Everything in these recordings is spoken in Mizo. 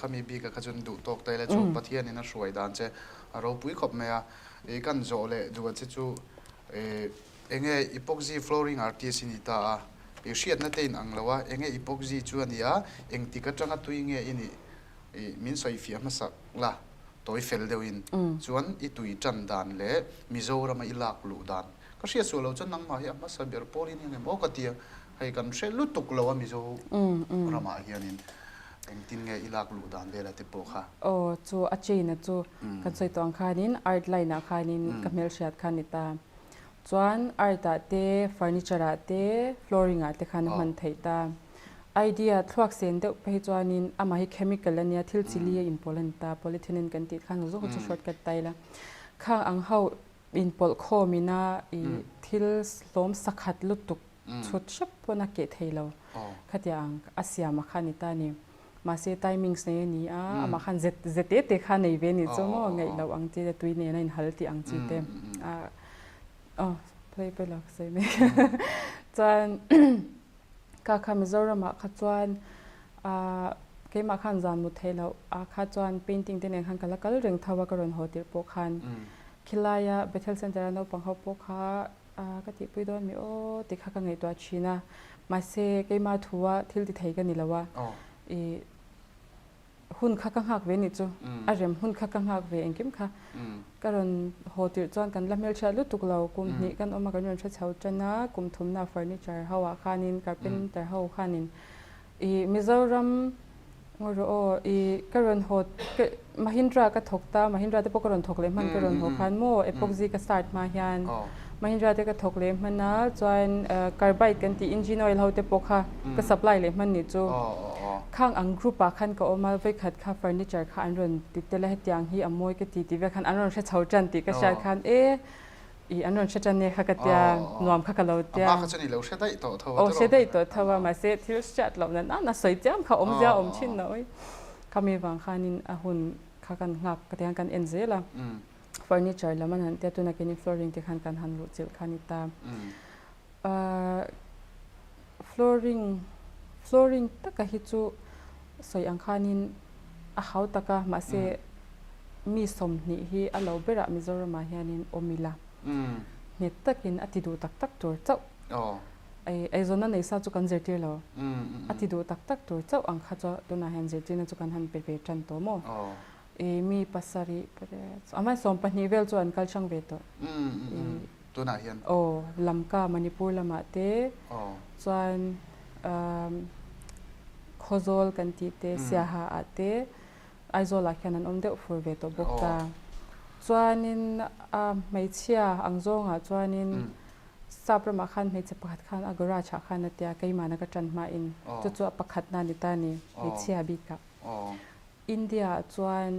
Khami bik ah kha chuan duh tawk ta ila chu Pathianin a hruai dan che a ropui khawp mai a. I kan zawh leh duh a che chu enge epoxy flooring artist i ni ta a, i hriatna te in ang lo a, enge epoxy chu a ni a, engtik atanga tui nge i nih i min sawifiah hmasak la, tawi fel deuhin chuan i tui tan dan leh Mizorama i lak luh dan ka hriat suah lo chuan nangmah hi a hmasa ber pawl in engem aw ka ti a, hei kan hre lutuk lo a Mizo ramah hianin engtin nge i lak luh dan vel a te pawh kha. Aw chu a chain a chu kan sawi tawh ang khanin art line ah khanin ka hmelhriat kha a ni ta. Chuan art ah te furniture ah te flooring ah te khan a hman theih ta. Idea thluak sen deuh phei chuanin amah hi chemical a nia thil chili a inpawl a ni ta polythene kan tih khan zawng chu shortcut ta ila khang ang ho inpawlh khawm ina i thil hlawm sakhat lutuk chhut hrep pawn a keh thei lo khatia ang a siam a kha a ni ta a ni. Mahse timings nei a ni a amah khan ze ze te te kha nei ve a nih chu maw ngaih loh ang chi te tui nen a inhal tih ang chi te a aw play pawh ila ka sawi mai chuan Ka kha Mizoramah kha chuan ah keimah khan zan mut theih loh ah kha chuan painting te nen khan ka la kal reng tho a ka rawn haw tirh pawh khan khilaia Bethel Centre a naupang ho pawh kha ah ka tihpui dawn mi aw tih kha ka ngaihtuah thin a mahse keimah thua thil ti thei ka ni lo a ih Hun kha ka nghak ve nih chu. A rem hun kha ka nghak ve engkim kha. Ka rawn haw tirh chuan kan la hmelhriat lutuk lo. Kum hnih kan awm a kan rawn hre chho tan a, kum thumna furniture ho ah khanin carpenter ho khanin ih Mizoram ngaw rawh aw ih ka rawn haw Mahindra ka thawk ta Mahindra te pawh ka rawn thawk leh hman ka rawn haw khan maw epoxy ka start hma hian Mahindra te ka thawk leh hman a chuan carbide kan tih engine oil ho te pawh kha ka supply leh hman nih chu. Khang ang group ah khan ka awm a, vawikhat kha furniture kha an rawn ti tel a, hetiang hi a mawi ka ti tih vel khan an rawn hre chho tan tih ka hriat khan e ih an rawn hre tan e kha ka tia, nuam kha ka lo tia. A hma kha chuan i lo hre daih tawh tho a tiraw? Aw hre daih tawh tho a, mahse thil hriat loh nan nan a sawi chiam kha awmzia a awm thin lo oi. Khami vang khanin a hun kha kan nghak ka ti khan kan en zel a, furniture lam an han tia tunah keini flooring te khan kan han luh chilh kha a ni ta. Flooring flooring taka hi chu sawi ang khanin a hau tak a mahse mi 20 hi a lo berah Mizoramah hianin awm ila nghet takin a ti duh tak tak tur chauh eizawnna nei sa chu kan zirtir lo a ti duh tak tak tur chauh ang kha chu tunah hian zirtirna chu kan han pe ve tan tawh maw mi pasarih amah 12 vel chu an kal hrang ve tawh. Tunah hian. Aw, Lamka, Manipur lamah te chuan Khawzawl kan tih te, Siaha ah te, Aizawl ah khian an awm deuh fur ve tawh bawk ta. Chuanin a hmeichhia ang zawngah chuanin Sap ramah khan hmeichhe pakhat khan a garage ah khan a tia keimahna ka tan hmain chu chu a pakhatna a ni ta a ni, hmeichhia bikah. India ah chuan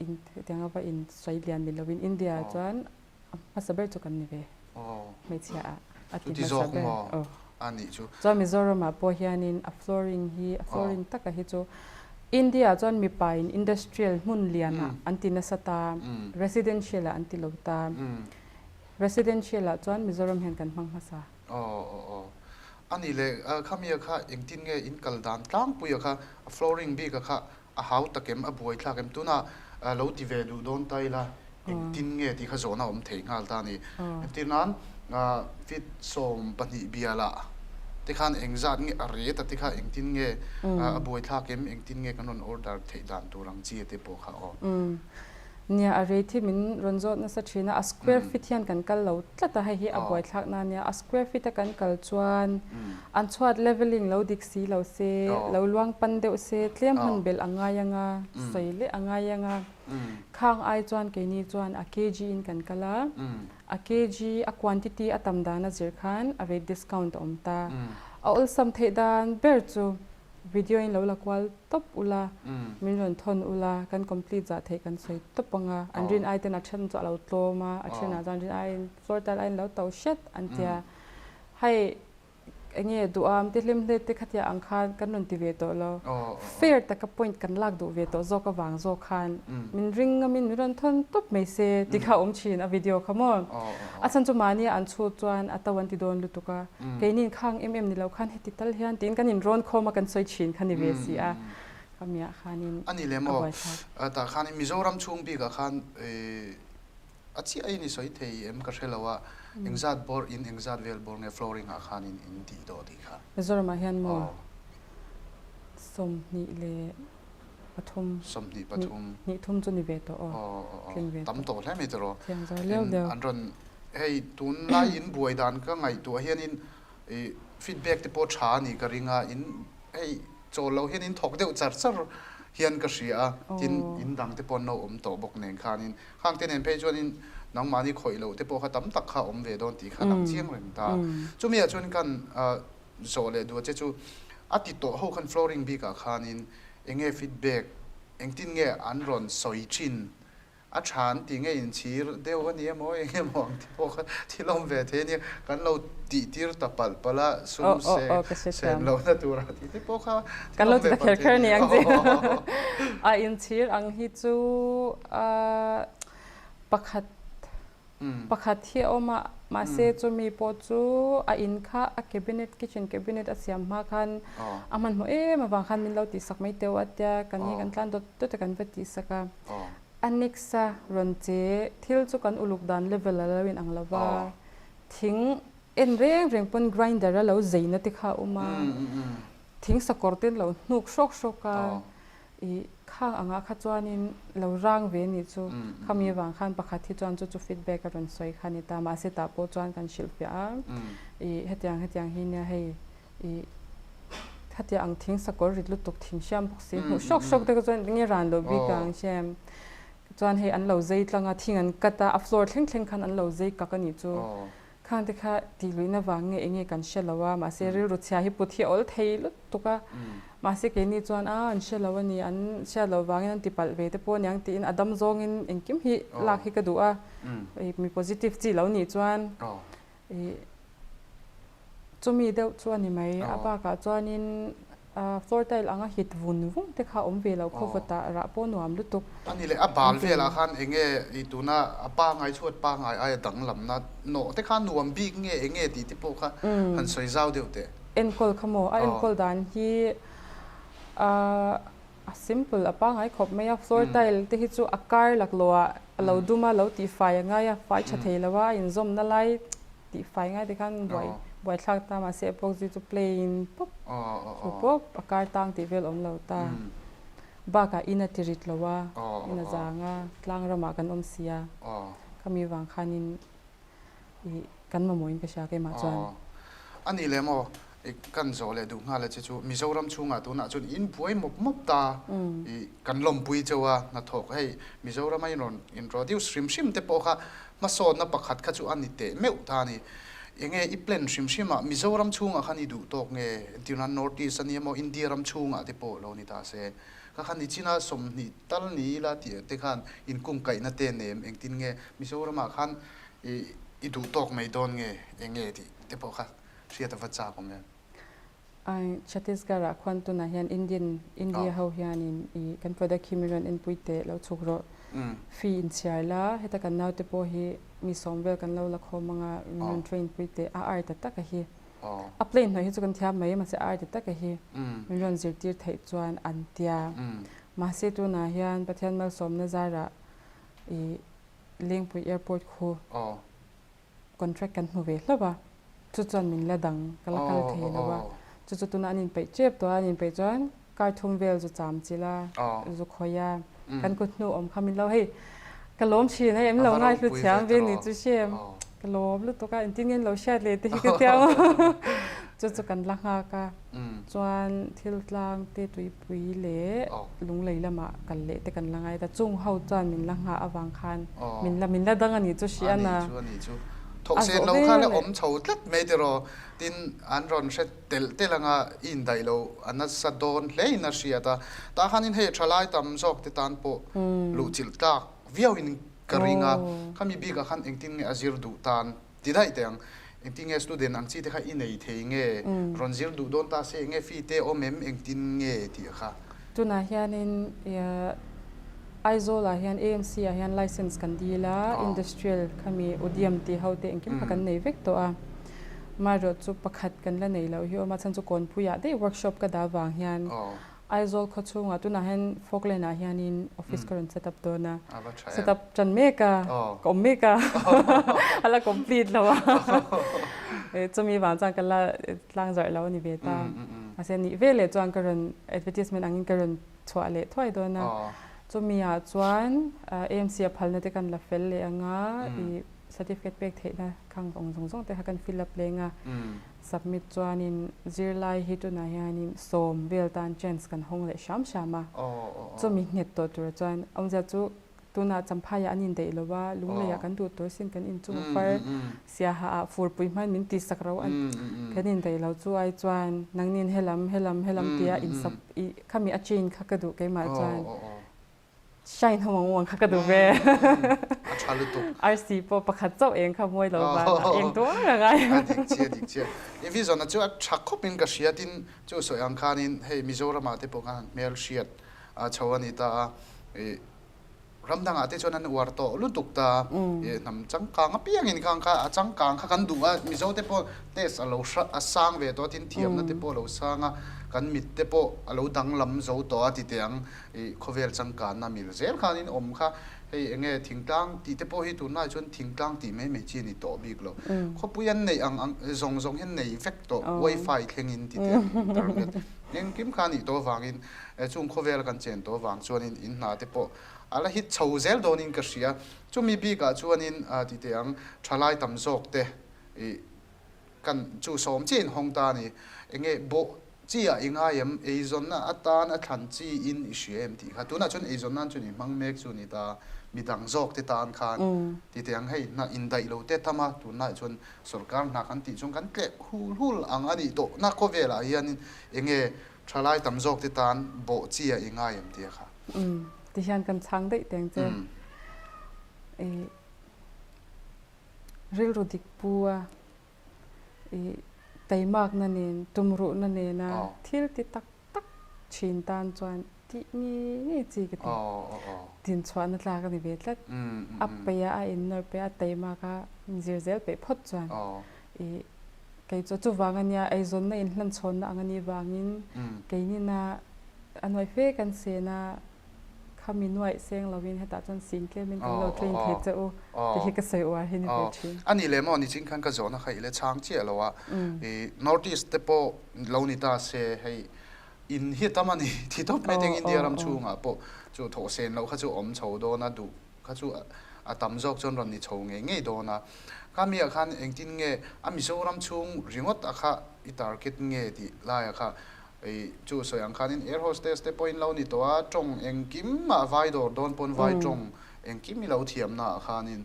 in hetiang a va in sawi lian ni lovin India ah chuan a hmasa ber chu kan ni ve hmeichhia ah a ti hmasa ber aw chuan Mizoram ah pawh hianin a flooring hi a flooring taka hi chu India ah chuan mipa in industrial hmun lian ah an ti nasa ta residential ah an ti lo ta residential ah chuan Mizoram hian kan hmang hmasa. Ani leh khamia kha engtin nge in kal dan tlangpuia kha flooring bik a kha A hau tak em, a buai thlak em? Tunah lo ti ve duh dawn ta ila, engtin nge tih kha zawhna awm thei nghal ta a ni. Entir nan feet 12 bialah te khan engzat nge a ret a te kha engtin nge a buai thlak em, engtin nge kan rawn order theih dan tur ang chi te pawh kha aw. Nia, a rate hi min rawn zawt nasa thin a, a square feet hian kan kal lo tlat a, hei hi a buaithlak na ania, a square feet a kan kal chuan an chhuat leveling lo dik si lo se, lo luang pan deuh se, tlem hman belh a ngai anga, sawi leh a ngai anga, khang ai chuan keini chuan a kg in kan kal a, a kg a quantity a tam dan a zir khan a rate discount a awm ta, a awlsam theih dan ber chu Video in lo la kual tawp ula, min rawn thawn ula, kan complete zah theih kan sawi tawp ang a, an rin ai ten a then chu a lo tlawm a, a thenah chuan rin aiin floor tile aiin lo to hret an tia. Hei enge duham te hlim hlet te khatia ang khan kan rawn ti ve tawh lo. Fair taka point kan lak duh ve tawh zawk avang zawk khan min ring ngamin min rawn thawn tawp mai se ti kha a awm thin a video kha maw. A chhan chu mahnia an chhut chuan a to an ti dawn lutuk a. Keinin khang em em ni lo khan heti tal hian tiin kan inrawn khawm a kan sawi thin kha ni ve si a. Khamiah khanin A ni lem a aw. buaithlak. Tah khanin Mizoram chhung bikah khan a chiah in i sawi thei em ka hre lo a, engzat bawr in engzat vel bawr nge flooring ah khanin in tih tawh tih kha. Mizoramah hian maw 23. 23. Hnih thum chu ni ve tawh aw. Tling ve tawh. Tam tawh hle mai tawh. Thiang zo leu deuh. An rawn hei tunlai in buai dan ka ngaihtuah hianin i feedback te pawh tha a nih ka ring a, in hei chawl lo hian in thawk deuh char char hian ka hria a, tin in dang te pawh an lo awm tawh bawk nen khanin khang te nen phei chuanin nangmahni khawih loh te pawh kha tam tak kha awm ve dawn tih kha lang chiang reng ta. Chumi ah chuan kan zawh leh duh che chu a ti tawh ho khan flooring bikah khanin eng nge feedback engtin nge an rawn sawi thin A tha an ti nge inchhir deuh a ni emaw eng emaw ang ti pawh kha thil awm ve thei a nia, kan lo tih tir ta palh palh a, sum se sen lohna tura tih te pawh kha thil awm ve palh thei a ni. A inchhir ang hi chu pakhat pakhat hi a awm a, mahse chumi pawh chu a in kha a cabinet kitchen cabinet a siam hma khan a hmanhmawh em avang khan min lo tihsak mai teuh a tia kan hi kan tlan dawt dawt a kan va tihsak a. A next a rawn che thil chu kan uluk dan level a lo in ang lo va, thing en reng reng pawn grinder a lo zeina te kha a awm a, thing sakawr te lo hnuk hrawk hrawk a, ih khang angah kha chuanin lo rang ve nih chu khami avang khan pakhat hi chuan chu chu feedback a rawn sawi kha a ni ta, mahse tah pawh chuan kan hrilhfiah a, ih hetiang hetiang hi nia hei I khatia ang thing sakawr rit lutuk thing hriam bawk si hmuh hrawk hrawk te kha chuan enge ran lo bik ang hriam chuan hei an lo zei tlang a thing an cut a a floor thleng thleng khan an lo zei kak a nih chu khang te kha tih luihna vang nge enge kan hre lo a mahse rilru chhia hi put hi a awl thei lutuk a mahse keini chuan a an hre lo a ni an hriat loh vangin an ti palh ve te pawh aniang tiin a dam zawngin engkim hi lak hi ka duh a mi positive chi lo nih chuan I chumi deuh chu a ni mai. A bakah chuanin floor tile anga hit vun vung te kha awm ve lo khawvawtah rah pawh nuam lutuk. A ni leh a bal velah khan eng nge i tuna a pangai chhuat pangai aia danglamna nawh te kha nuam bik nge eng nge tih te pawh kha han sawi zau deuh teh. Enkawl kha maw? A enkawl dan hi a simple a pangai khawp mai a. Floor tile te hi chu a kar laklawh ah A lo dum a, lo tihfai a ngai a, fai tha thei lo a, a inzawmna lai tihfai ngai te khan buai buaithlak ta mahse epoxy chu plain pawp thu pawp a kar tang tih vel awm lo ta. Bakah in a ti rit lo a, in a zang a, tlang ramah kan awm si a, khami vang khanin I kan mamawhin ka hria keimah chuan. Aw. A ni leh maw? I kan zawh leh duh nghal a che chu Mizoram chhungah tunah chuan in buai mawp mawp ta. I kan lawmpui cheu a hnathawk hei Mizoram a in rawn introduce hrim hrim te pawh kha hmasawnna pakhat kha chu a ni teh meuh ta a ni. Enge i plan hrim hrim a Mizoram chhungah khan i duh tawk nge? Entirnan North East a ni emaw India ram chhungah te pawh lo ni ta se. Kha khan nichina 20 tal ni ila tih te khan inkungkaihna te nem engtin nge Mizoramah khan i duh tawk mai dawn nge eng nge tih te pawh kha hriat a va chak awm em? Ai Chhattisgarh ah khuan tunah hian Indian India ho hianin i kan product hi min rawn enpui teh lo chhuk rawh fee in chhiar la heta kan naute pawh hi mi sawm vel kan lo la khawm anga min rawn train pui teh a art ta taka hi a plane hnawih hi chu kan thiam mai mahse a art ta taka hi min rawn zirtir theih chuan an tia mahse tunah hian Pathian malsawmna zarah i Lengpui Airport khu contract kan hmu ve hlauh a, chu chuan min la dang ka la kal thei lo a, chu chu tunah an inpeih tep tawh a, an inpeih chuan kar thum vel zu cham chilh a, zu khawih a, kan kut hnu awm kha min lo hei ka lawm thin hei em lo ngaihlu thiam ve ni chu hrem ka lawm lutuk a, engtin nge an lo hriat leh te hi ka tia chu chu kan la nghak a, chuan thil tlang te tui Pui leh Lunglei lamah kal leh te kan la ngai ta. Chung ho chuan min la nghah avang khan min la min la dang a nih chu hria na. A nih chu a nih chu. Thawk sen lo khan a awm chho tlat mai tiraw. Tin an rawn hre telh telh anga i indaih lo a nasa dawn hle in a hriat a. Tah khanin hei thalai tam zawk te tan pawh luhchilh tlak viau in ka ring a. Khami bikah khan engtin nge a zir duh tan Ti daih teh ang, engtin nge student ang chi te kha i nei thei nge, rawn zir duh dawn ta se enge fee te awm em, engtin nge tih kha. Tunah hianin Aizawl ah hian AMC ah hian license kan dil a, industrial khami Udyam tih ho te engkim kha kan nei vek tawh a, amaherawhchu pakhat kan la nei loh hi awm a, chhan chu Kawnpui ah daih workshop ka dah vang hian. Aizawl khaw chhungah tunah hian Falkland ah hianin office ka rawn set up dawn a, set up tan mek a, ka awm mek a, a la complete lo a, chumi vang chuan ka la tlang zarh lo a ni ve ta. Mahse nih ve leh chuan ka rawn advertisement angin ka rawn chhuah leh thuai dawn a, chumi ah chuan AMC a phalna te kan la fel leh ang a, ih certificate pek theihna khang awm zawng zawng te kha kan fill up leng a. Submit chuanin zirlai hi tunah hianin sawm vel tan chance kan hawng leh hram hram a. Chumi nghet tawh tur chuan awmzia chu tunah Champhaiah an indaih lo a, Lungleiah kan duh tur sin kan inchung a far siaha ah furpui hman min tihsak ro a kan indaih lo chu ai chuan nangnin helam helam helam tia insap i khami a chain kha ka duh keimah chuan Shine ho ang uang kha ka duh ve. A tha lutuk. Arsi pawh pakhat chauh eng kha mawi lo van a eng tur a ngai. A dik chiah, a dik chiah. I vision a chu a tha khawp in ka hria tin chu sawi ang khanin hei Mizoram ah te pawh khan hmel hriat a chho a ni ta a. I ram dang ah te chuan an uar tawh lutuk ta a. I hnam changkang apiangin khang kha a changkang kha kan duh a Mizo te pawh test a lo a sang ve tawh a tin thiamna te pawh a lo sang a kan mit te pawh a lo danglam zo tawh a ti teh ang. I khawvel changkanna mil zel khanin awm kha hei eng nge thingtlang tih te pawh hi tunlai chuan thingtlang tih mai mai chi a ni tawh bik lo. Khawpui an neih ang ang zawng zawng hian nei vek tawh wifi thlengin ti teh ang internet engkim kha a nih tawh avangin chung khawvela kan chen tawh avang chuanin in hna te pawh a la hit chho zel dawnin ka hria. Chumi bikah chuanin ti teh ang thalai tam zawk te i Kan chu sawm chiah in hawng ta a ni. Enge bawh chi ah i ngai em? Eizawnna atan a thlan chi in i hria em tih kha. Tunah chuan eizawn nan chuan i hmang mek chu ni ta. Midang zawk te tan khan ti teh ang hei hna indaih lo te tam a, tunlai chuan sorkar hna kan tih chuan kan tleh hul hul ang a nih tawh na khawvel ah hianin enge thalai tam zawk te tan bawh chi ah i ngai em tia kha. Umm ti hian kan chhang daih teng che. I. Rilru dik pu a i teimakna nen, tumruhna nena thil ti tak tak thin tan chuan tih ngei ngei chi ka ti. Dinchhuahna tlak a ni ve tlat. A peih a, a innawr peih a, a teimak a, zir zel peih phawt chuan i kei chu chuvang a nia eizawnna inhlanchhawnna ang a nih vangin keinina a nuai fe kan sen a. Khami nuaih seng lovin hetah chuan sing tlemin kan lo train thei che u tih hi ka sawi uar hi ni ve thin. A nih leh maw nichin khan ka zawhna kha i la chhang chiah lo a, i North East te pawh lo ni ta se hei in hi tam a ni ti tawp mai teng India ram chhungah pawh chu thawh sen loh kha chu awm chho dawn a duh kha chu a tam zawk chuan rawn ni chho ngei ngei dawn a. Khami ah khan engtin nge a Mizoram chhung ringawt a kha i target nge tih laiah kha Hei chu sawi ang khanin air hostess te pawhin lo ni tawh a, tawng engkim ah vai dawr dawn pawn vai tawng engkim i lo thiamna ah khanin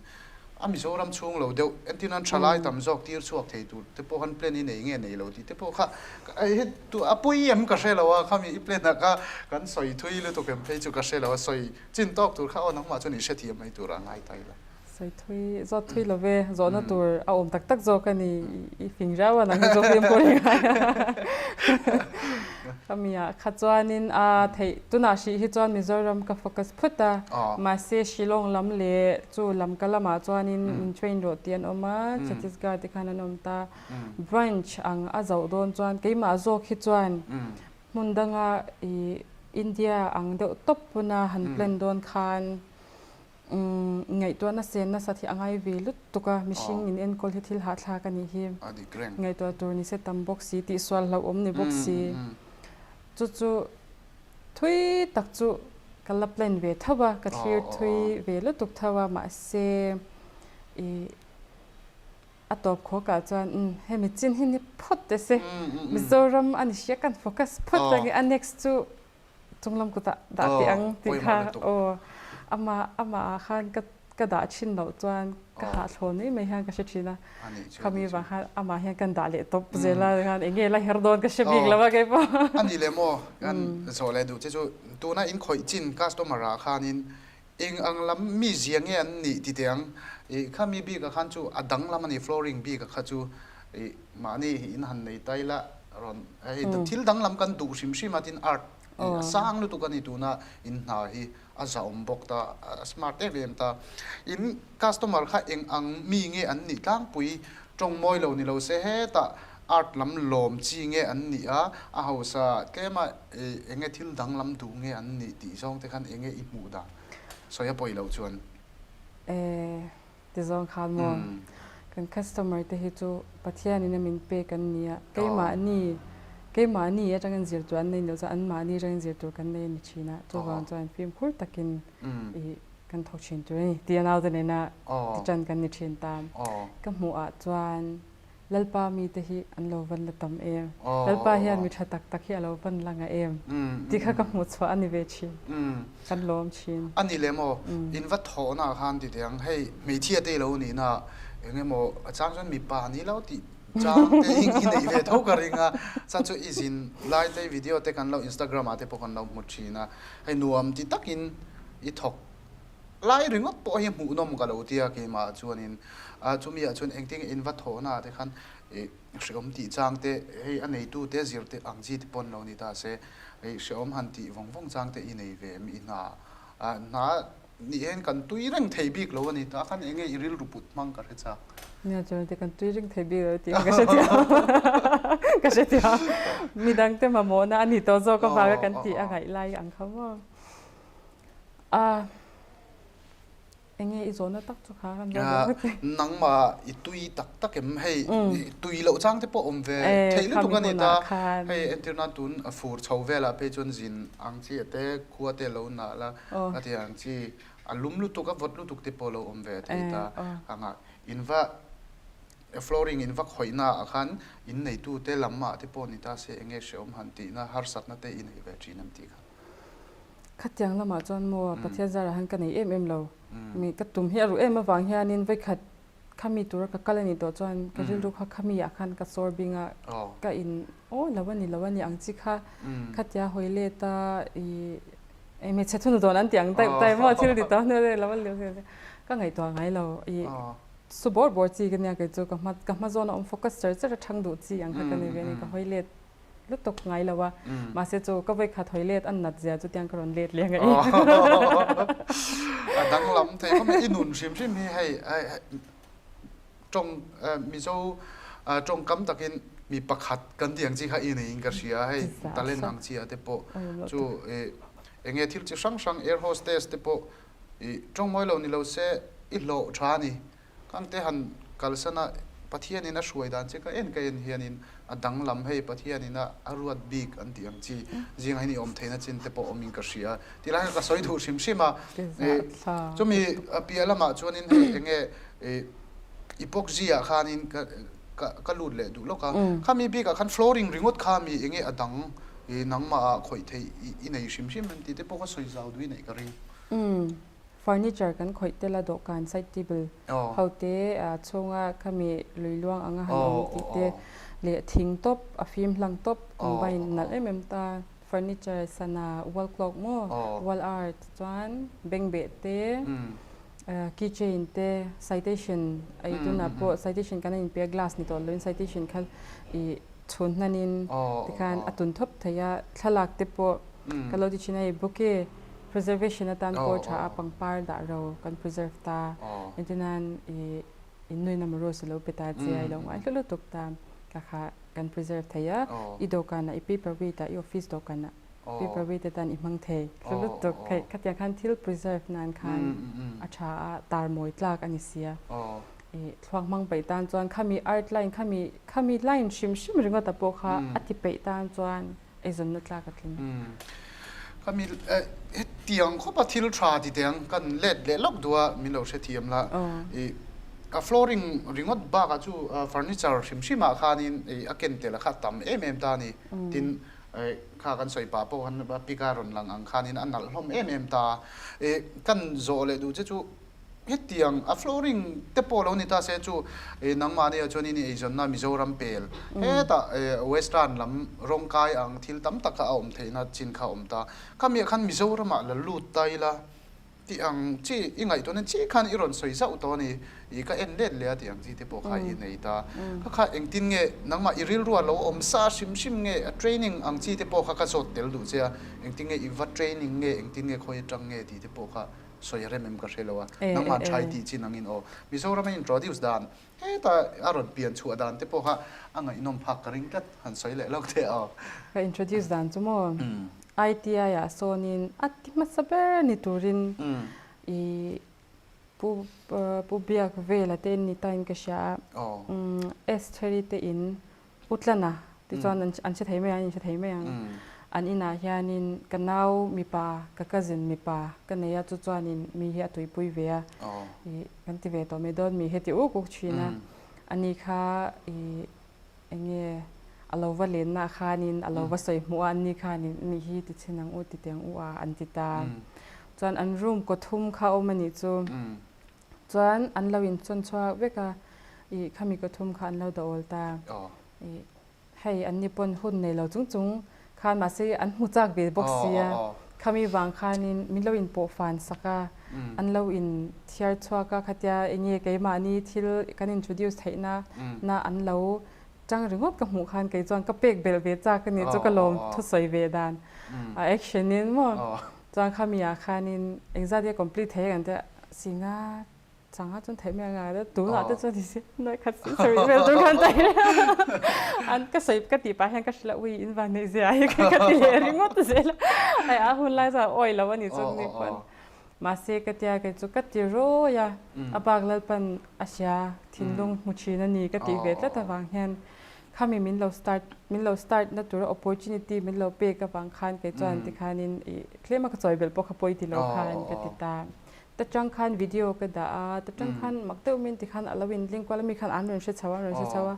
a Mizoram chhung lo deuh entir nan thalai tam zawk tir chhuak thei tur te pawh khan plan i nei nge nei lo tih te pawh kha hei a pawi em ka hre lo a, khami i plan ah kha kan sawi thui lutuk em phei chu ka hre lo a, sawi chin tawk tur kha aw nangmah chuan i hrethiam mai tur a ngai ta ila. Sawi thui, zawt thui lo ve, zawhna tur a awm tak tak zawk a ni, i fing riau a nang hi chu fimkhur i ngai a. Ka mi ah kha chuanin a theih, tunah hrih hi chuan Mizoram ka focus phut a, mahse Shillong lam leh chu lam ka lamah chuanin min train rawh tih an awm a, Chhattisgarh te khan an awm ta. Branch ang a zoh dawn chuan keimah zawk hi chuan hmun danga i India ang deuh tawp pawna han plan dawn khan, Ngaihtuahna sen nasat hi a ngai ve lutuk a, mihring in enkawl hi thil hahthlak a nih hi. Ngaihtuah tur ni se tam bawk si, tihsual hlauhawm ni bawk si. Chu chu thui tak chu ka la plan ve tho a, ka thlir thui ve lutuk tho a, mahse i a tawp khawkah chuan umm hemi chin hi ni phawt teh se, Mizoram a ni hria kan focus phawt ang i a next chu chunglam kutah dah teh ang tih kha aw amah amah ah khan ka ka dah thin loh chuan ka hahthlawn mai mai hian ka hre thin a khami vang khan amah hian kan dah leh tawp zel a khan eng nge la her dawn ka hre bik lo a keipawh. A ni leh maw kan zawh leh duh che chu tuna in khawih chin customer ah khanin Eng ang lam mi zia nge an nih ti teh ang? Ih kha mi bik ah khan chu a dang lam a ni, flooring bik ah kha chu ih mahni in han nei ta ila rawn hei thil dang lam kan duh hrim hrim a tin art ih a sang lutuk a ni tuna in hna hi a zahawm bawk ta a smart em em ta. In customer kha eng ang mi nge an nih tlangpui tawng mawi lo ni lo se hetah. Art lam lawm chi nge an nih a, a hausa tlema eng nge thil danglam duh nge an nih tih zawng te khan eng nge i hmuh dan sawi a pawi loh chuan. E, ti zawng khan maw? Kan customer te hi chu Pathianin a min pek an ni a, keimahni, keimahni atangin zir tur an nei loh chuan anmahni atangin zir tur kan nei a ni thin a, chuvang chuan fimkhur takin i kan thawk thin tur a ni tih a naute nena ti tan kan ni thin ta. Ka hmuh ah chuan Lalpa mite hi an lo van la tam em? Lalpa hian mi tha tak tak hi a lo van la ngah em? Tih kha ka hmuh chhuah a ni ve thin. Kan lawm thin. A ni le maw? In va thawhna ah khan ti teh ang, hei hmeichhia te i lo nihna ah eng emaw a chang chuan mipa ni lo tih chang te i neih ve tho ka ring a, chuan chu i zin lai te video te kan lo Instagram ah te pawh kan lo hmu thin a, hei nuam ti takin i thawk Lai ringawt pawh hi hmuhnawm ka lo tia keimah chuanin chumi ah chuan engtin nge in va thawhna ah te khan ih hrehawm tih chang te hei a neitu te zir te ang chi te pawh an lo ni ta se ih hrehawm han tih vawng vawng chang te i nei ve em i hna ah hna nih hian kan tui reng thei bik lo a ni ta khan enge i rilru put hmang ka hre chak. Nia chuan te kan tui reng thei bik lo tih ka hre thiam ka hre thiam midang te mamawhna a ni tawh zawk avanga kan tih a ngaih lai ang kha maw. A, enge i zawhna tak chu kha kan zawh duh vek. Nangmah i tui tak tak em? Hei tui loh chang te pawh awm ve theih lutuk a ni ta. Hei entir nan tun fur chho velah phei chuan zin ang chi a te khua te lo nah la a ti ang chi a lum lutuk a vawt lutuk te pawh lo awm ve thei ta anga in va flooring in va khawihna ah khan in neitu te lam ah te pawh ni ta se enge hrehawm han tihna harsatna te i nei ve thin em tih kha. Khatiang lamah chuan maw Pathian zarah hian ka nei em em lo. Mi ka tum hi a ruh em avang hianin vawikhat khami tura ka kal a nih tawh chuan ka rilru kha khami ah khan ka sawr bing a, ka in aw lo a ni lo a ni ang chi kha khatia hawi let a i hmeichhe thunu dawn an tih ang daih daih maw thil ti tawh hnu lo a ni ka ngaihtuah ngai lo i su bawr bawr chi ka nia kei chu ka hma ka hma zawn a awm focus char char a thang duh chi ang kha ka ni ve a ni ka hawi let lutuk ngai lo a, mahse chu ka vawikhat hawi let an nat zia chu tiang ka rawn let leh ngaih. A danglam thei khawp mai, i nun hrim hrim hi hei tawng Mizo tawngkam takin mi pakhat kan tih ang chi kha i neiin ka hria hei talent ang chi ah te pawh chu eng nge thil chi hrang hrang air hostess te pawh i tawng mawi lo ni lo se i hlawh tha a ni. Kangte han kalsan a, Pathianin a hruai dan che ka en ka en hianin a danglam hei Pathianin a a ruat bik an tih ang chi zingah hian i awm theihna chin te pawh awmin ka hria ti lai kha ka sawi duh hrim hrim a. Chumi piah lamah chuanin hei eng nge i pawkzi ah khanin ka ka lut leh duh lawk a, khami bikah khan flooring ringawt kha mi eng nge a dang nangmah ah khawih theih i nei hrim hrim em tih te pawh ka sawi zau duh i neih ka ring. Furniture kan khawih tel a dawhkan side table ho te chhunga khami lui luang anga han awm tih te leh thing tawp a fim hlang tawp combine nalh em em ta furniture sana wall clock maw wall art chuan bengbeh te key chain te citation ei tunah pawh citation kan inpe a glass ni tawh loin citation kha ih chhun hnanin tikhan a tun thawp thei a thlalak te pawh Ka lo ti thin a hei bouquet preservation atan pawh tha a pangpar dah ro kan preserve ta engtin nan i innuin emaw rose a lo pe ta che a i lo ngai hlu lutuk ta ka kha kan preserve thei a i dawhkanah i paper weight ah i office dawhkanah paper weight atan i hmang thei hlu lutuk hei khatiang khan thil preserve nan khan a tha a tar mawi tlak a ni sia i thluak hmang peih tan chuan khami art line khami khami line hrim hrim ringawt ah pawh kha a ti peih tan chuan eizawnna tlak a tling. Khami hetiang khawpa thil tha ti teh ang kan let leh lawk duh a min lo hrethiam la. I a flooring ringawt bakah chu furniture hrim hrim ah khanin i a ken tel a kha a tam em em ta a ni. Tin kha kan sawi pah pawh khan pic a rawn lang ang khanin a nalh hlawm em em ta a. I kan zawh leh duh che chu Hetiang a flooring te pawh lo ni ta se chu nangmahni ah chuan in eizawnna Mizoram pel hetah western lam rawngkai ang thil tam tak kha a awm theihna chin kha a awm ta. Khami ah khan Mizoram ah la lut ta ila tih ang chi i ngaihtuah nen chiah khan i rawn sawi zauh tawh a ni. Ih ka en let leh a tih ang chi te pawh kha i nei ta. Kha kha engtin nge nangmah i rilru ah lo awm sa hrim hrim nge a training ang chi te pawh kha ka zawt tel duh che a, engtin nge i va training nge engtin nge khawi atang nge tih te pawh kha. sawi a rem em ka hre lo a, nangmah tha i tih chin angin aw. Mizoram a introduce dan heta a rawn pian chhuah dan te pawh kha a ngaihnawm phak ka ring tlat, han sawi leh lawk teh aw. Ka introduce dan chu maw ITI ah sawnin a ti hmasa ber ni turin i Pu Pu Biak Vela te ni tain ka hria a, Estheri te in U Tlana tichuan an hre thei mai ang, an inhre thei mai ang. An inah hianin ka nau mipa, ka cousin mipa ka nei a, chu chuanin mi hi a tuipui ve a, ih kan ti ve tawh mai dawn mi hi ti uk uk thin a. Ani kha ih eng nge a lo va lenna khanin a lo va sawi hmuh a, anni khanin mi hi ti chhin ang u, ti teh ang u a an ti ta. Chuan an room kawthum kha a awm a nih chu. Chuan an lo inchawn chhuak vek a, ih khami kawthum kha an lo dahâwl ta. Ih hei anni pawn hun nei lo chung chung khan mahse an hmu chak ve bawk si a, khami vang khanin min lo inpawh fan sak a, an lo inthiar chhuak a, khatia eng nge keimahni thil kan introduce theihna na an lo tang ringawt ka hmuh khan kei chuan ka pek belh ve chak a ni chu ka lawm thusawi ve dan a action in maw. Chuan khami ah khanin engzat nge complete thei ang tia singa changa chuan theih mai anga tia tunah te chuan nise nuai khat si sarih vel tur khan ta an ka sawi ka tih pah hian ka hrilh a ui in van neih zia hi ka ti leh ringawt zel a hei a hun lai chuan awi lo a ni chuan ni pawn mahse ka tia kei chu ka ti rawi a a bak Lalpan a hria thinlung hmu thin a ni ka tih ve tlat avang hian Khami min lo start min lo start na tura opportunity min lo pek avang khan kei chuan tikhanin ih tlem a ka chawi belh pawh kha pawi ti lo khan ka ti ta. Ta tang khan video ka dah a, ta tang khan mak deuh min tikhan a lo in link kual a mi khan an rawn hre chho a, an rawn hre chho a.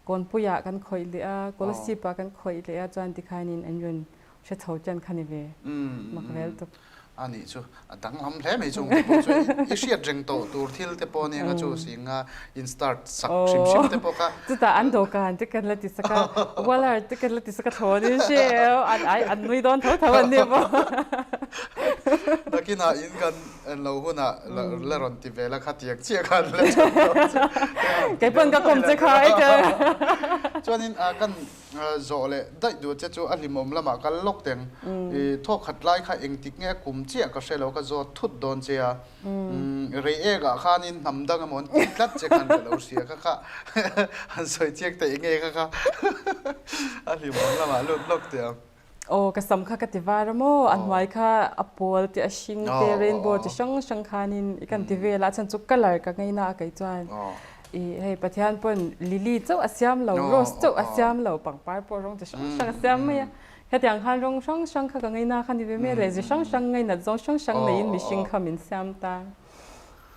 Kawnpuiah kan khawih leh a, Kolasib ah kan khawih leh a chuan tikhanin an rawn hre chho chen kha ni ve mak vel tuk. A nih chu a danglam hle mai chung te pawh chu i hriat reng tawh tur thil te pawh nia chu singa in start sak hrim hrim te pawh kha. Chutah an dawhkan te kan la ti sak a, waller te kan la ti sak a thawn in hre an ai an nui dawn tho tho an ni pawh. Nakinah in kan en lo hunah la rawn ti ve la kha tiang chiah khan la chhan dawn che. Kei pawn ka kawm che kha ai te. Chuanin kan Zawh leh daih duh che chu a hlimawm lamah kal lawk teng. I thawk khat lai kha engtik nge kum chiah ka hre lo ka zawt thut dawn che a. Rei ek ah khanin hnam dang emaw an tih tlat che khan ka lo hria kha kha han sawi chiak theih nge kha kha a hlimawm lamah lut lawk teh ang. Aw ka sam kha ka ti var a maw a hnuai kha a pawl te a hring te rainbow chi hrang hrang khanin i kan ti vel a a chhan chu colour ka ngaina a kei chuan i hei Pathian pawn lily chauh a siam lo rose chauh a siam lo pangpar pawh rawng chi hrang hrang a siam mai a hetiang khan rawng hrang hrang kha ka ngaina kha ni ve mai a leh chi hrang hrang ngainat zawng hrang hrang neiin mihring kha min siam ta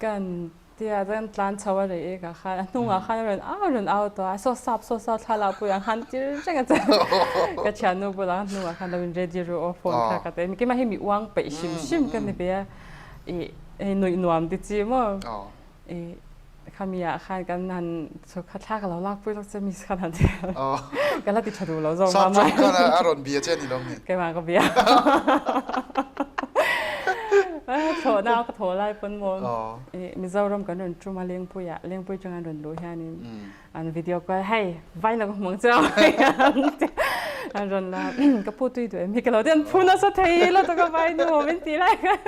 kan Tia chuan tlan chho a rei ek ah khan a hnungah khan a rawn au rawn au tawh a, saw sap saw sap thla lah pui ang khan tir reng a chuan ka thiannu bulah khan hnungah khan lo in ready ru aw phone kha ka ti a, keimah hi mi uang peih hrim hrim ka ni ve a, ih hei nuih nuam ti chi maw ih khami ah khan kan han chhuk kha thla ka lo lak pui lawk che miss khan han ti a, ka la ti tha duh lo zawk mah mah. Sap khan a rawn bia che a ni lo mi? Keimah ka bia. Thlawhna ka thaw lai pawn maw. Mizoram kan rawn tum a Lengpuiah, Lengpui atanga an rawn luh hianin an video call hei vai la ka hmu ang che an rawn la ka phu tui duh em hi ka lo ti an phu nasa thei lo taka vai nu awm in tih lai khan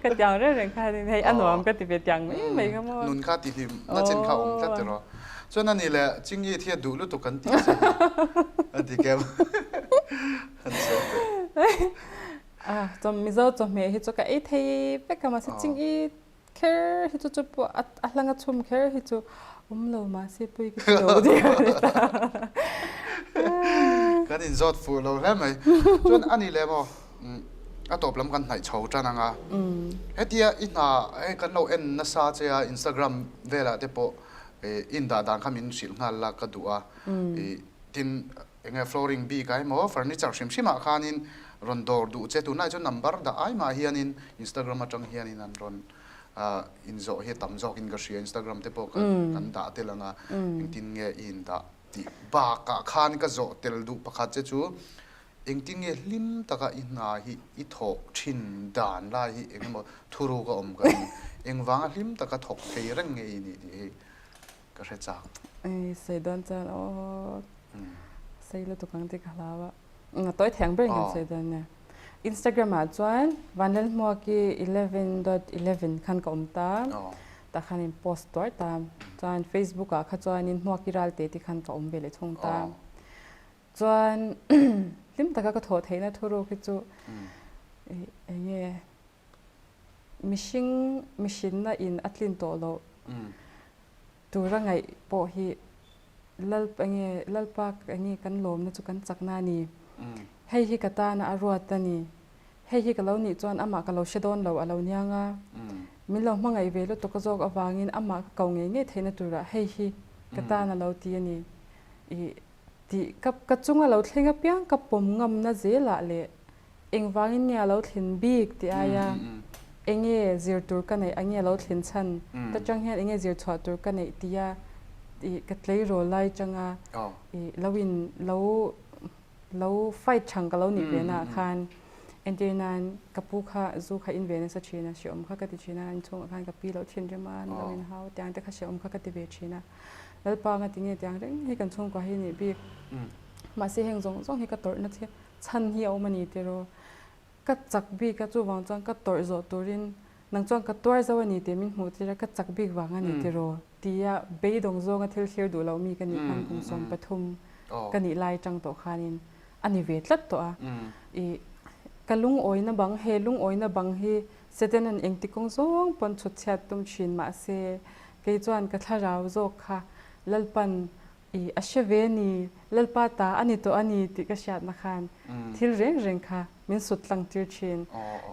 ka tiang reng reng khanin hei a nuam ka ti ve tiang mai mai kha maw. Nun kha ti hlim na chin kha awm tlat tiraw. Chuan ani leh Chingi thi a duh lutuk kan tih che hi a dik em an sawi teh. A chawm Mizo chawhmeh hi chu ka ei thei vek a mahse ching i kher hi chu chu pawh a hlang a chhum kher hi chu awm lo mahse pui ka ti lo deuh a ni ta. Kan inzawt fuh lo hle mai. Chuan a ni leh maw a tawp lam kan hnaih chho tan ang a. Hetia i hna hei kan lo en nasa che a Instagram velah te pawh i indah dan kha min hrilh nghal la ka duh a. Tin Eng nge flooring bik ah emaw furniture hrim hrim ah khanin rawn dawr duh che tunlai chuan number dah ai mah hianin Instagram atang hianin an rawn inzawh hi a tam zawkin ka hria Instagram te pawh kan dah tel ang a engtin nge i indah tih bakah khan ka zawh tel duh pakhat che chu engtin nge hlim taka i hna hi i thawh thin dan lai hi eng emaw thuruk a awm ka ring engvanga hlim taka thawk thei reng nge i nih tih hi ka hre chak. Ei sei dawn chuan aw sei lutuk ang tih ka hlau a. A tawi thei ang ber in kan sei dawn nia. Instagram ah chuan Vanlalhmuaki 11.11 khan ka awm ta, tah khan in post tuar ta. Chuan Facebook ah kha chuanin Hmuaki Ralte tih khan ka awm ve leh thung ta. Chuan hlim taka ka thawh theihna thuruk hi chu eng nge mihring mihrinna in a tlin tawh loh tura ngaih pawh hi Lalpa nge Lalpa eng nge kan lawmna chu kan chakna a ni. Hei hi ka tana a ruat a ni. Hei hi ka lo nih chuan amah ka lo hre dawn lo a lo niang a. Min lo hmangaih ve lutuk a zawk avangin amah ka ko ngei ngei theihna turah hei hi ka tan a lo ti a ni. Ih tih ka ka chunga lo thleng apiang ka pawm ngamna zelah leh engvangin nge a lo thlen bik tih aia enge zir tur ka neih enge a lo thlen chhan ta chang hian enge zir chhuah tur ka neih tia ih ka tleirawl lai changa ih lo in lo lo fight chang ka lo nih ve naah khan entir nan ka pu kha zu kha in ve nasa thin a hrehawm kha ka ti thin a inchhungah khan ka pi lo thin rem a lo in hau tiang te kha hrehawm kha ka ti ve thin a Lalpa anga ti nge tiang reng hi kan chhungkua hi nih bik mahse heng zawng zawng hi ka tawrhna chhan hi a awm a ni tiraw ka chak bik a chuvang chuan ka tawrh zawh turin nang chuan ka tuar zo a ni tih min hmuh tir a ka chak bik vang a ni tiraw tia beidawng zawnga thil thlir duh loh mi ka nih khan kum 13 ka nih lai atang tawh khanin a ni ve tlat tawh a. Ih ka lungawina bang he lungawina bang hi Satan-a'n engti kawng zawng pawn chhut chhiat tum thin mahse kei chuan ka thlarau zawk kha Lalpan ih a hre ve ni, Lalpa ta a ni tawh a ni tih ka hriatna khan thil reng reng kha min sut tlang tir thin.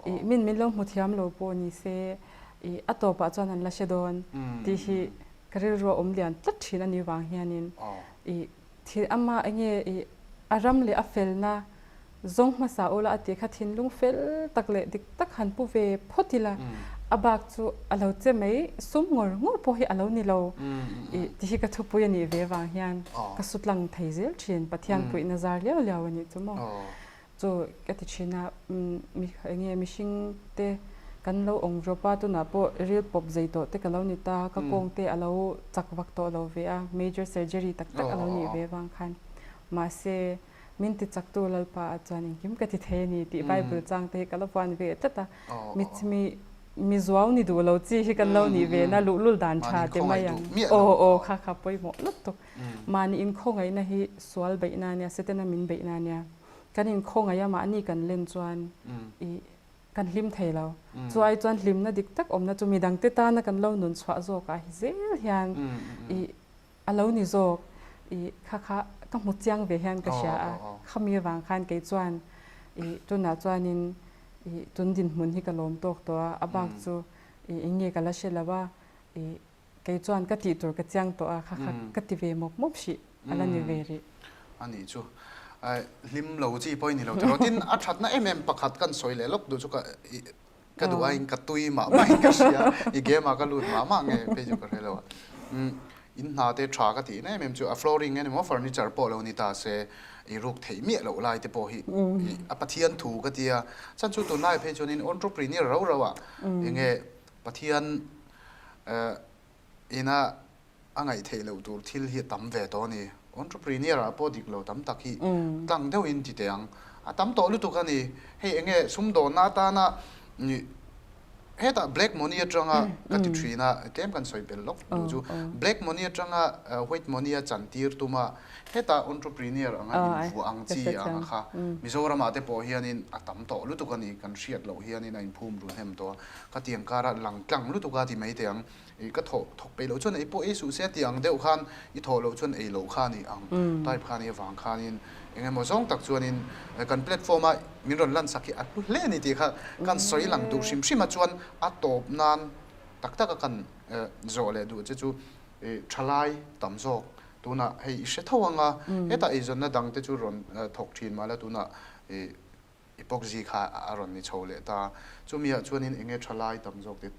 Ih min min lo hmu thiam lo pawh ni se ih a tawpah chuan an la hre dawn tih hi ka rilru a awm lian tlat thin a ni vang hianin ih Thil amah enge i a ram leh a felna zawng hmasa ula a tih kha thinlung fel tak leh dik tak han pu ve phawt ila a bak chu a lo che mai sum ngawr ngawr pawh hi a lo ni lo i ti hi ka thupui a nih ve vang hian ka su tlang thei zel thin Pathian puihna zar liau liau a nih chu maw. Chu ka ti thin a, enge mihring te kan lo awng rawp a, tunah pawh ril pawp zei tawh te ka lo ni ta, ka kawng te a lo chak vak tawh lo ve a, major surgery tak tak a lo nih ve vang khan. Mahse, min ti chaktu Lalpa ah chuan engkim ka ti thei a ni tih Bible chang te hi ka la vuan ve tlat a, mi mi zuau ni duh lo chi hi kan lo nih ve na luhlul dan tha te mai ang. Aw aw kha kha pawimawh lutuk. Mahni inkhawngaihna hi sual beihna a nia, Setana min beihna a nia. Kan inkhawngaih a mahni kan len chuan ih kan hlim thei lo. Chu ai chuan hlimna dik tak awmna chu midangte tana kan lo nun chhuah zawkah hi zel hian ih a lo ni zawk. Ih kha kha ka hmu chiang ve hian ka hria a, khami avang khan kei chuan ih tunah chuanin ih tun dinhmun hi ka lawm tawk tawh a, a bak chu ih eng nge ka la hre lo a ih Kei chuan ka tih tur ka chiang tawh a, kha kha ka ti ve mawp mawp hrih a la ni ve rih. A nih chu. Hlim lo chi pawh i ni lo tiraw. Tin, a thatna em em pakhat kan sawi leh lawk duh chu ka ka duh aiin ka tui mah mah in ka hria. I game ah ka lut mah mah nge phei chu ka hre lo a. In hna te tha ka tihna em em chu a flooring emaw furniture pawh lo ni ta se i ruk theih miah loh lai te pawh hi a Pathian thu ka tia. Chan chu tunlai phei chuanin entrepreneur rau rau ah enge Pathian ina a ngaih theih loh tur thil hi a tam ve tawh a ni. Entrepreneur ah pawh dik lo tam tak hi tlang deuhin ti teh ang. A tam tawh lutuk a ni. Hei eng nge sumdawnna atana hetah black money atanga ka ti thin a, tlem kan sawi belh lawk duh chu. Black money atanga white money a chantir tum a, hetah entrepreneur anga invuah ang chi anga kha Mizoramah te pawh hianin a tam tawh lutuk a ni. Kan hriat loh hianin a inphum ru hnem tawh a. Ka tiang kara lang tlang lutuk a ti mai teh ang. I ka thawh thawk peih loh chuan ei pawh ei suh se tih ang deuh khan i thawh loh chuan ei loh kha a ni ang type kha a nih avang khanin eng emaw zawng tak chuanin kan platform a min rawn lan sak hi a hlu hle a ni tih kha kan sawi lang duh hrim hrim a chuan a tawp nan tak taka kan zawh leh duh che chu thalai tam zawk tunah hei i hre tho ang a hetah eizawnna dang te chu rawn thawk thin mahla tunah i Epoxy kha a rawn ni chho leh ta. Chumi ah chuanin enge tha lai tam zawk te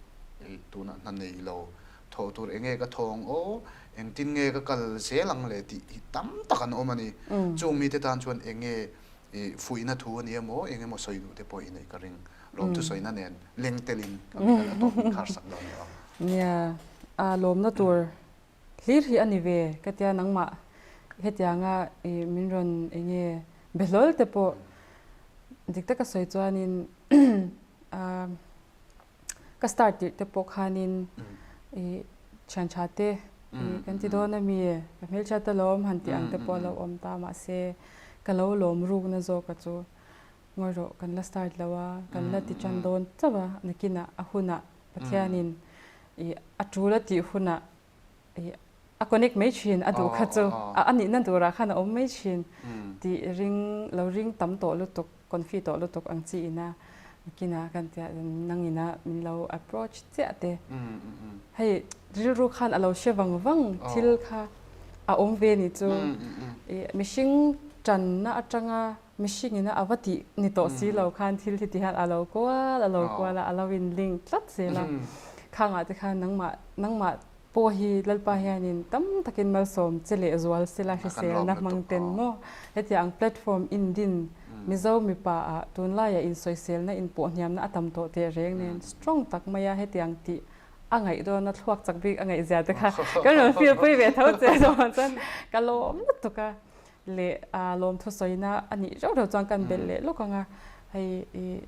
tunah hna nei lo thawh tur enge ka thawng aw, engtin nge ka kal zel ang le tih hi tam tak an awm a ni. Chung mite tan chuan enge fuihna thu a ni emaw, eng emaw sawi duh te pawh i neih ka ring. Lawmthu sawina nen leng telin ka mi kal a tawp min khar sak dawn nia. Nia, a lawmna tur Hlir hi a ni ve ka tia nangmah hetianga i min rawn enge be hlawl te pawh Dik taka sawi chuanin ka start tirh te pawh khanin ih thian tha te ih kan ti dawn ami ka hmelchhiat alawm han tih ang te pawh a lo awm ta mahse ka lo lawm rukna zawk a chu ngawi rawh kan la start lo a kan la ti tan dawn chauh a nakinah a hunah Pathianin ih a tul a tih hunah ih a connect mai thin a duh kha chu a nihna turah khan a awm mai thin tih ring lo ring tam tawh lutuk confi tawh lutuk ang chi ina kinah kan tia nang ina min lo approach chiah te hei rilru khan a lo hre vang vang thil kha a awm ve ni chu ih mihring tanna atanga mihring ina a va tih ni tawh si lo khan thil hi ti hian a lo kual a lo kual a a lo in link tlat zel a khangah te khan nangmah nangmah pawh hi Lalpa hianin tam takin malsawm che leh zual sela hriselna hmang ten maw hetiang ang platform in din Mizo mipa ah tunlaiah insawiselna inpawhhniamna a tam tawh teh reng nen strong tak maia hetiang tih a ngaih dawna thluak chak bik a ngaihzia te kha kan rawn feel pui ve tho che chuan ka lawm lutuk a. Leh lawmthu sawina a nih reuh reuh chuan kan belh leh lawk ang a, hei ih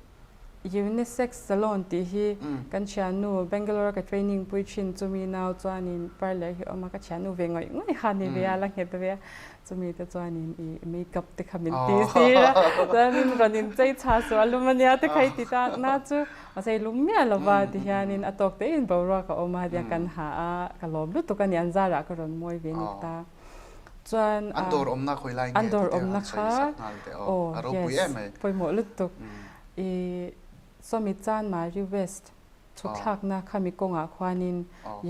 Unisex Salon tih hi kan thiannu Bangalore a ka training pui thin chumi nau chuanin parlour hi a awm a, ka thiannu ve ngawih ngawih kha a ni ve a, la nghet ve a, chumi te chuanin ih makeup te kha min ti tir a, chuanin rawn inchei chha suh a lum ania te kha i ti ta na chu mahse i lum miah lo va tihianin a tawk tein boruak a awm a, tiang kan ha a, ka lawm lutuk a ni, an zarah ka rawn mawi ve ni ta. Chuan an dawr awmna khawi lai nge an dawr awmna kha aw a ropui em mai pawimawh lutuk i sawmi chan Mari West chhukthlakna khami kawngah khuanin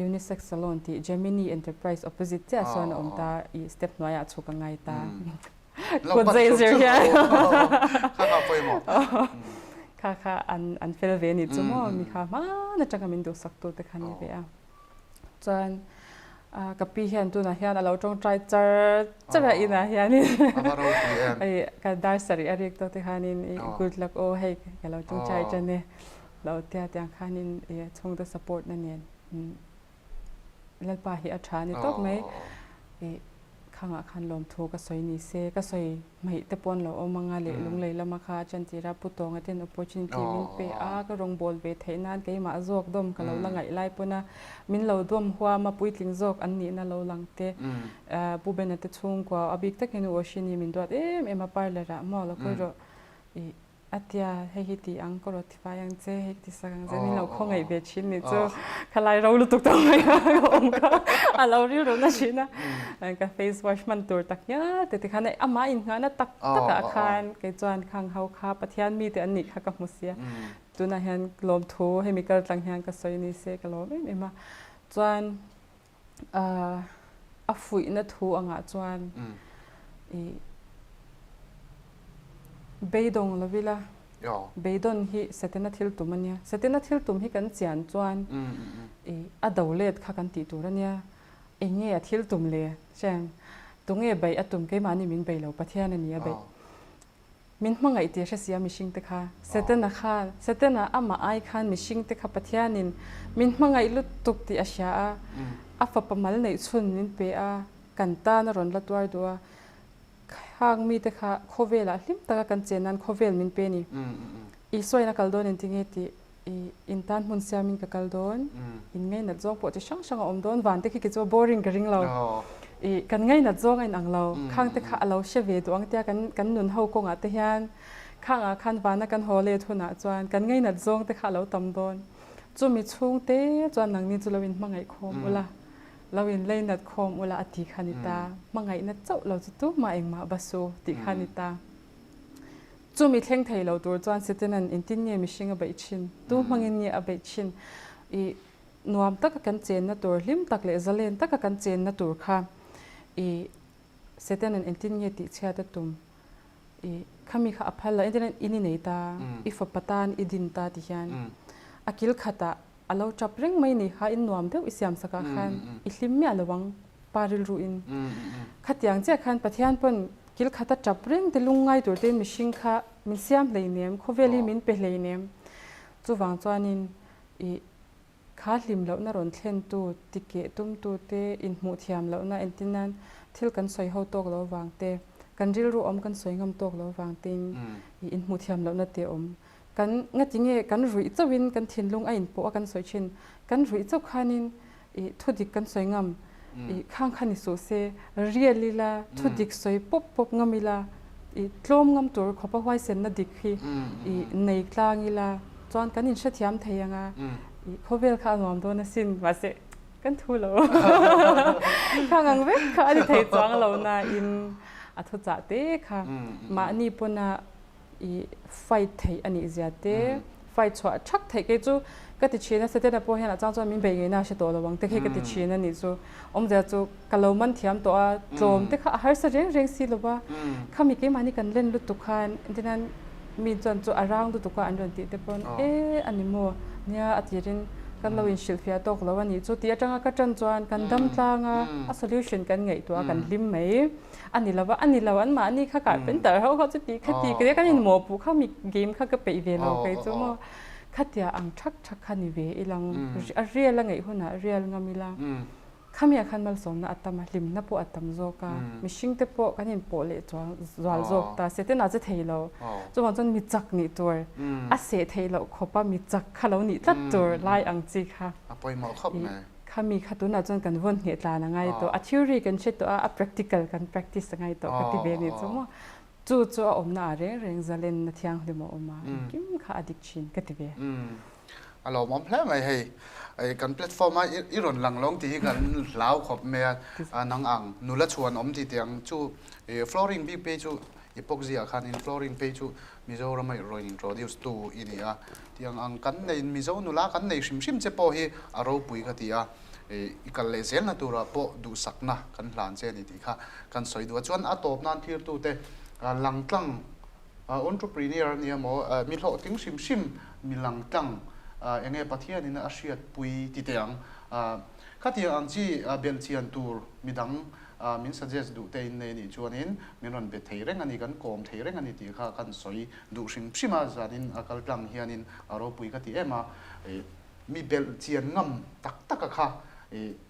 Unisex Salon tih Gemini Enterprise opposite chiah sawn a awm ta i step hnuaiah chhuk a ngai ta kut zei zir hian kha kha an an fel ve ni chu maw mi kha hman atanga min duhsak tu te kha ni ve a. Chuan ka pi hian tunah hian a lo tawngtai char char a inah hianin ka dar sarih a rik tawh te khanin good luck aw hei ka lo tawngtai tan e lo tia tiang khanin chhungte support na nen Lalpa hi a tha a ni tawp mai. Khangah khan lawmthu ka sawi ni se, ka sawi hmaih te pawh an lo awm ang a, leh lunglei lama kha a chantir a, Pu Tawnga ten opportunity min pe a, ka rawngbâwl ve theih nan keimah zawk dawm ka lo la ngaih lai pawn a, min lo dawm huam a, puitling zawk an nihna lo lang te, Pu Bena te chhungkua a bik takin U Oshini min duat em em a, parlour ah maw lo khawi rawh ih. A tia, hei hi ti ang, ka rawt tifai ang che, hei ka ti sak ang che, min lo khawngaih ve thin nih chu khalai ro lutuk tawh mai a ka awm kha a lo rilru na thin a. Ka face wash hman tur tak ngial te tikhan hei amah innghahna tak takah khan kei chuan khang ho kha Pathian mite an nih kha ka hmu sia. Tunah hian lawmthu hemi kal tlang hian ka sawi ni se ka lawm em em a. Chuan a fuihna thu angah chuan i beidawng lo ila, beidawn hi Setana thil tum a nia. Setana thil tum hi kan chian chuan i a do let kha kan tih tur a nia. Eng nge a thil tum le? Hriang, tunge beih a tum? Keimahni min bei lo, Pathian a ni a beih. Min hmangaih tih a hre si a mihringte kha. Setana kha, Setana amah ai khan mihringte kha Pathianin min hmangaih lutuk tih a hria a, a fapa mal neih chhun min pe a, kan tan a rawn la tuar duh a. Khang mite kha khawvelah hlim taka kan chen nan khawvel min pe a ni. Isua in a kal dawn engtinge tih I in tan hmun siamin ka kal dawn, in ngainat zawng pawh chi hrang hrang a awm dawn, van te khi kei chu a boring ka ring lo. I kan ngainat zawng a inang lo, khang te kha a lo hre ve duh ang tia kan kan nun ho kawngah te hian khangah khan vana kan haw let hunah chuan kan ngainat zawng te kha a lo tam dawn. Chumi chhung te chuan nangni chu lo in hmangaih khawm ula, lo in leinat khawm ula a ti kha ni ta. Hmangaihna chauh lo chu tumah engmah va su tih kha ni ta. Chumi thleng thei lo tur chuan Setanan engtin nge mihring a beih thin? Tu hmangin nge a beih thin? I nuam taka kan chenna tur, hlim tak leh zalen taka kan chenna tur kha i Setanan engtin nge tihchhiat a tum? I khami kha a phal lo, engtin in i nei ta, i fapa tan i din ta ti hian a kil khatah A lo tap reng mai ni kha in nuam deuh i siam sakah khan i hlim miah lo ang pa rilru in. Khatiang chiah khan Pathian pawn kil khata tap reng te lungngai tur tein mihring kha min siam hleinem, khawvel hi min pe hleinem. Chuvang chuanin i kha hlim lohna rawn thlentu, tikeh tumtu te inhmuh thiam lohna entir nan thil kan sawi ho tawk lo vang te. Kan rilru awm kan sawi ngam tawk lo vang tein i inhmuh thiam lohna te awm. Kan ngati nge kan ruih chauhin kan thinlung a inpawh a kan sawi thin. Kan ruih chauh khanin i thudik kan sawi ngam i khang kha ni suh se, real ila thudik sawi pawp pawp ngam ila i tlawm ngam tur khawpa huaisenna dik hi i nei tlang ila chuan kan inhrethiam thei ang a, i khawvel kha a nuam dawn asin mahse kan thu lo khang ang vek kha a ni thei chuang lo nain a thuchah te kha mahni pawna i fight theih a nih zia te, fight chhuah thak theih kei chu ka ti thin a, Setana pawh hian a chang chuan min bei ngei na a hre tawh lo ang te khi ka ti thin a nih chu. Awmzia chu ka lo man thiam tawh a, tlawm te kha a harsa reng reng si lo va, khami keimahni kan len lutuk khan engtin mi chuan chu a rang lutuk a an rawn tih te pawn e a ni maw nia a tirin kan lo inhrilhfiah tawk lo a nih chu tih atanga ka tan chuan kan dam tlang a, a solution kan ngaihtuah a kan hlim mai. A ni lo va, a ni lo an mahni kha carpenter ho kha chu ti kha ti ka kan in mawhpuh kha mi game kha ka peih ve lo kei chu maw khatia ang thak thak kha ni ve ilang a real a ngeih hunah real ngam ila khamiah khan malsawmna a tam a hlimna pawh a tam zawk a mihring te pawh kan in pawh leh chuang zual zawk ta se ten a che thei lo chuvang chuan mi chak nih tur a seh theih loh khawpa mi chak kha lo nih tlat tur lai ang chi kha a pawimawh khawp mai. Khami kha tunah chuan kan vawn ngheh tlan a ngai tawh. A theory kan hre tawh a, a practical kan practice a ngai tawh ka ti ve nih chu maw. Chu chu a awmna ah reng reng zalenna thianghlim a awm a, engkim kha a dik thin ka ti ve. A lawmawm hle mai hei. Kan platform a i rawn lang lawng tih hi kan hlau khawp mai a, nang ang nula chhuan awm tih tih ang chu flooring bik phei chu epoxy ah khanin flooring phei chu Mizorama i rawn introduce tu i ni a. Tiang ang kan nei, Mizo nula kan nei hrim hrim che pawh hi a ropui ka ti a, i kal leh zelna turah pawh duhsakna kan hlan che a ni tih kha kan sawi duh a. Chuan a tawp nan thirtute langtlang entrepreneur a nia maw, mi hlawhtling hrim hrim mi langtlang eng nge Pathianin a hriatpui ti teh ang. Khatiang ang chi belhchian tur midang min suggest duh te in nei a nih chuanin min rawn be thei reng a ni, kan kawm thei reng a ni tih kha kan sawi duh hrim hrim a, zanin a kal tlang hianin a ropui ka ti em a, mi belh chian ngam tak tak a kha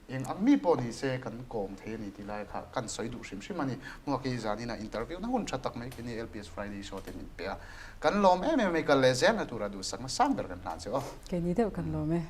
eng ang mi pawh ni se kan kawm thei a ni tih lai kha kan sawi duh hrim hrim a ni. Hmuaki zanin a interview na hun tha tak mai khi ni LPS Friday show te min pe a, kan lawm em em a, i kal leh zel na tura duhsakna sang ber kan hlan che aw. Keini deuh kan lawm e.